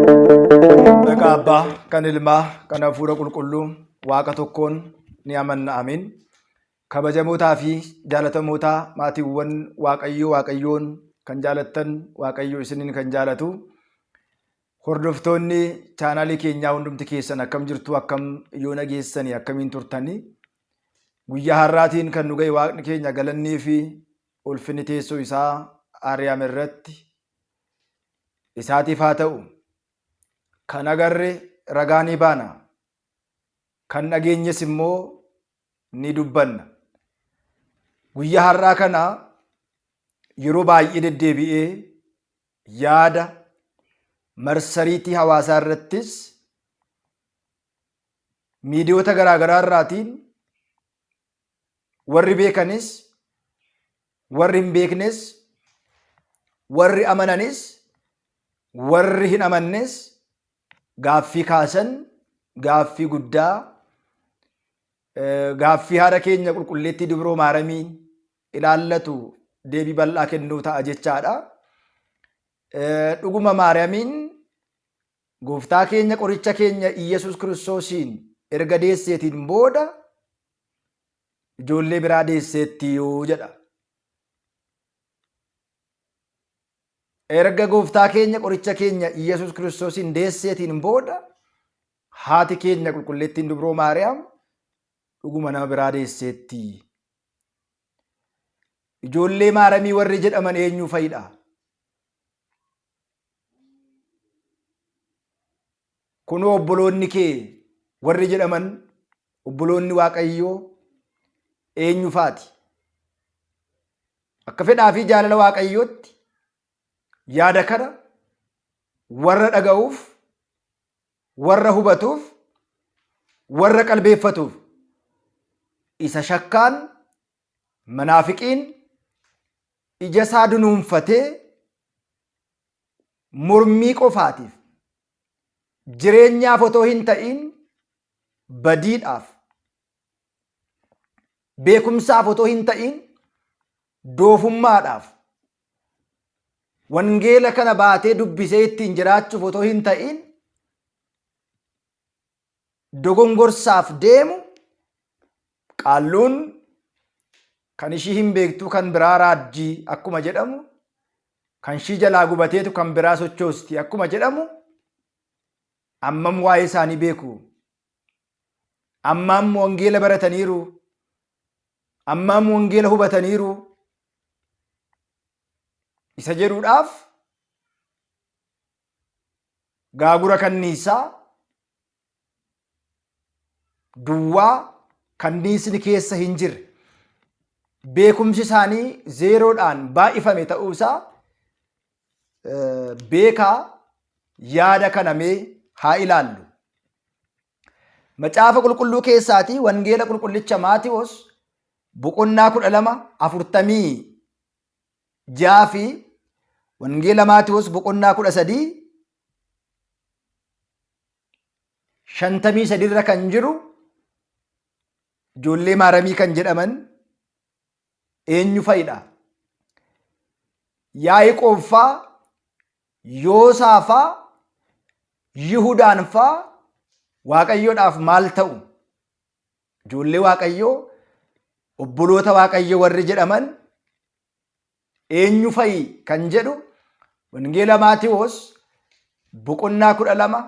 Maqaa Abbaa, kan Ilmaa, kan Hafuura Qulqulluu, Waaqa tokkoon ni amanna. Amiin. Kabajamootaa fi jaalatamootaa maatiiwwan Waaqayyoo Waaqayyoon kan jaalattan Waaqayyo isiniin kan jaalatu. Hordoftoonni chaanaalii keenyaa hundumti keessan akkam jirtu akkam yoo nageessanii akkamiin turtanii guyyaa har'aatiin kan nu ga'e Waaqni keenya galannii fi ulfinni teessoo isaa Aariyaam irratti isaatiif haa ta'u. Kan agarre ragaa ni baana. Kan dhageenyes immoo ni dubbanna. Guyyaa har'aa kana yeroo baay'ee deddeebi'ee yaada marsariitii hawaasaa irrattis miidiyoota garaagaraa irraatiin warri beekanis warri hin beeknes warri amananis warri hin amannes gaaffii kaasan gaaffii guddaa gaaffii haadha keenya qulqulleettii dubroo maaramii ilaallatu deebii bal'aa kennuu ta'a jechaadha. Dhuguma Maariyaamiin gooftaa keenya qoricha keenya Iyyasuus Kiristoosiin erga deesseetiin booda ijoollee biraa deesseetti yoo jedha. Erga gooftaa keenya qoricha keenya Iyyasuus Kiristoosiin deesseetiin booda haati keenya qulqulleettiin dubroo Maariyaam dhuguma nama biraa deesseetti. Ijoollee Maaramii warri jedhaman eenyu fa'idha? Kunoo obboloonni kee warri jedhaman obboloonni Waaqayyoo eenyu faati? Akka fedhaa fi jaalala Waaqayyootti yaada kana warra dhaga'uuf, warra hubatuuf, warra qalbeeffatuuf isa shakkaan manaafiqiin ija isaa dunuunfatee mormii qofaatiif jireenyaaf otoo hin ta'iin badiidhaaf beekumsaaf otoo hin ta'iin doofummaadhaaf wangeela kana baatee dubbisee ittiin jiraachuuf otoo hin ta'iin dogongorsaaf deemu qaalluun kan ishii hin beektuu kan biraa raajjii akkuma jedhamu kan ishii jalaa gubateetu kan biraa sochoosti akkuma jedhamu ammam waa'ee isaanii beeku ammam wangeela barataniiru ammam wangeela hubataniiru isa jedhuudhaaf gaagura kanniisaa duwwaa kanniisni keessa hin jirre beekumsi isaanii zeeroodhaan baay'ifame ta'uusaa beekaa yaada kana mee haa ilaallu. Macaafa qulqulluu keessaatii wangeela qulqullicha Maatiwoos boqonnaa 12 46 fi wangeela Maatiwoos boqonnaa 13 53 irra kan jiru ijoollee maaramii kan jedhaman eenyu fa'idha? Yaa'iqoob faa, Yoosaa faa, Yihudaan faa Waaqayyoodhaaf maal ta'u? Ijoollee Waaqayyoo, obboloota Waaqayyoo warri jedhaman eenyu fa'i kan jedhu Wangeela Maatiwoos boqonnaa 12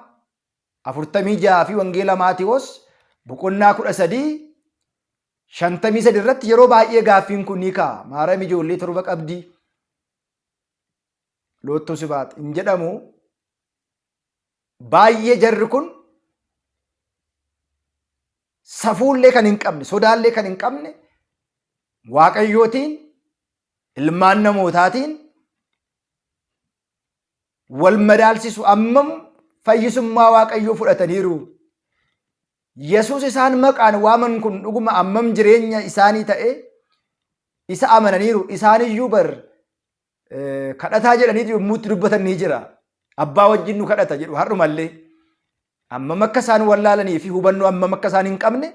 46 fi Wangeela Maatiwoos boqonnaa 13 53 irratti yeroo baay'ee gaaffiin kun ni ka'a. Maaram ijoollee torba qabdi. Loottoo sibaat hin jedhamu. Baay'ee jarri kun safuullee kan hin qabne, sodaallee kan hin qabne Waaqayyootiin ilmaan namootaatiin wal madaalsisu ammam fayyisummaa Waaqayyoo fudhataniiru. Yesuus isaan maqaan waaman kun dhuguma ammam jireenya isaanii ta'e isa amananiiru. Isaaniyyuu bar kadhataa jedhanii yommuu itti dubbatan ni jira. Abbaa wajjin nu kadhata jedhu har'umallee. Ammam akka isaan wallaalanii fi hubannoo ammam akka isaan hin qabne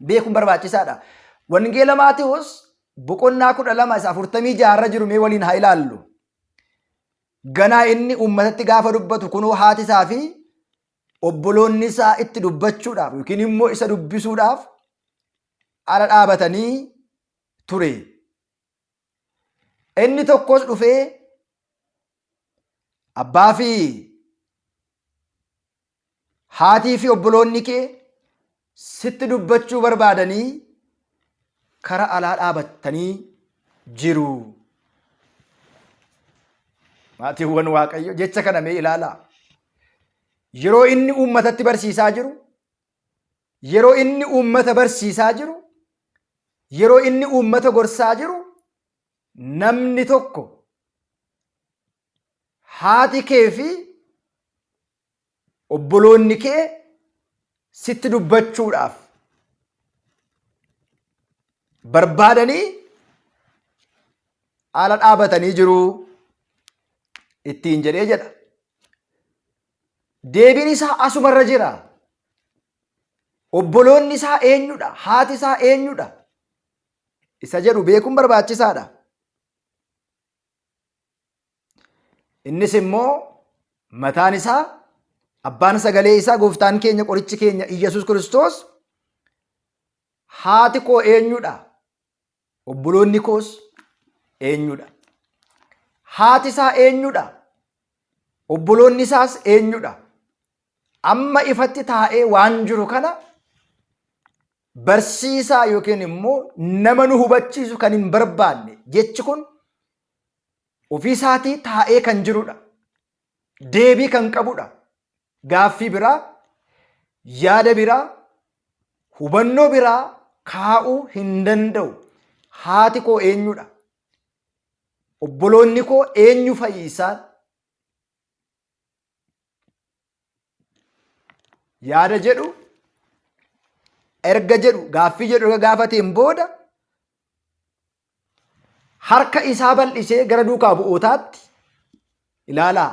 beekuun barbaachisaadha. Wangeela Maatewos boqonnaa 12 isa 46 irra jiru mee waliin haa ilaallu. Ganaa inni uummatatti gaafa dubbatu kunoo haati isaa fi obboloonni isaa itti dubbachuudhaaf yookiin immoo isa dubbisuudhaaf ala dhaabatanii ture. Inni tokkos dhufee abbaa fi haatii fi obboloonni kee sitti dubbachuu barbaadanii kara alaa dhaabatanii jiru. Maatiiwwan Waaqayyo jecha kana mee ilaalaa. Yeroo inni uummatatti barsiisaa jiru, yeroo inni uummata barsiisaa jiru, yeroo inni uummata gorsaa jiru, namni tokko haati kee fi obboloonni kee sitti dubbachuudhaaf barbaadanii ala dhaabatanii jiru ittiin jedhee jedha. Deebiin isaa asumarra jira. Obboloonni isaa eenyudha? Haati isaa eenyudha? Isa jedhu beekuun barbaachisaadha. Innis immoo mataan isaa abbaan sagalee isaa gooftaan keenya qorichi keenya Iyyasuus Kiristoos haati koo eenyudha? Obboloonni koos eenyudha? Haati isaa eenyudha? Obboloonni isaas eenyudha? Amma ifatti taa'ee waan jiru kana barsiisaa yookiin immoo nama nu hubachiisu kan hin barbaanne jechi kun ofii isaatii taa'ee kan jirudha. Deebii kan qabudha. Gaaffii biraa, yaada biraa, hubannoo biraa kaa'uu hin danda'u. Haati koo eenyudha? Obboloonni koo eenyu fa'i isaan? Yaada jedhu erga jedhu gaaffii jedhu erga gaafateen booda harka isaa bal'isee gara duukaa bu'ootaatti ilaalaa.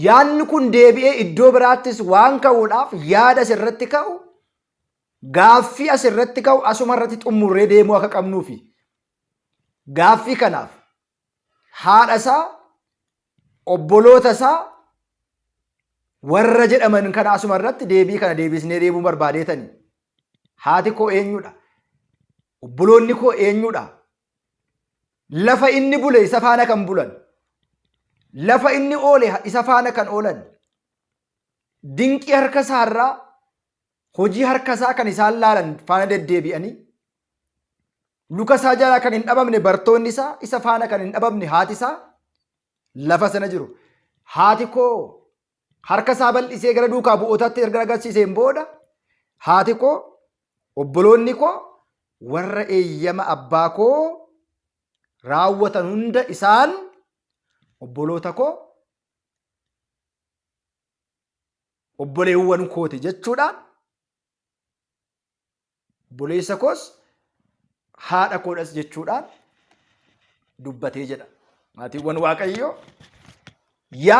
Yaadni kun deebi'ee iddoo biraattis waan ka'uudhaaf yaada asirratti ka'u gaaffii asirratti ka'u asuma irratti xumurree deemuu akka qabnuufi. Gaaffii kanaaf haadha isaa obboloota isaa warra jedhaman kana asuma irratti deebii kana deebisnee deemuu barbaadeetani. Haati koo eenyudha? Obboloonni koo eenyudha? Lafa inni bule isa faana kan bulan. Lafa inni oole isa faana kan oolan. Dinqii harka isaarraa hojii harka isaa kan isaan laalan faana deddeebi'anii luka isaa jalaa kan hin dhabamne bartoonni isaa isa faana kan hin dhabamne haati isaa lafa sana jiru. Haati koo harka isaa bal'isee gara duukaa bu'ootaatti erga agarsiiseen booda haati koo obboloonni koo warra eeyyama abbaa koo raawwatan hunda isaan obboloota koo obboleewwan kooti jechuudhaan obboleessa koos haadha koodhas jechuudhaan dubbatee jedha. Maatiiwwan Waaqayyoo yaa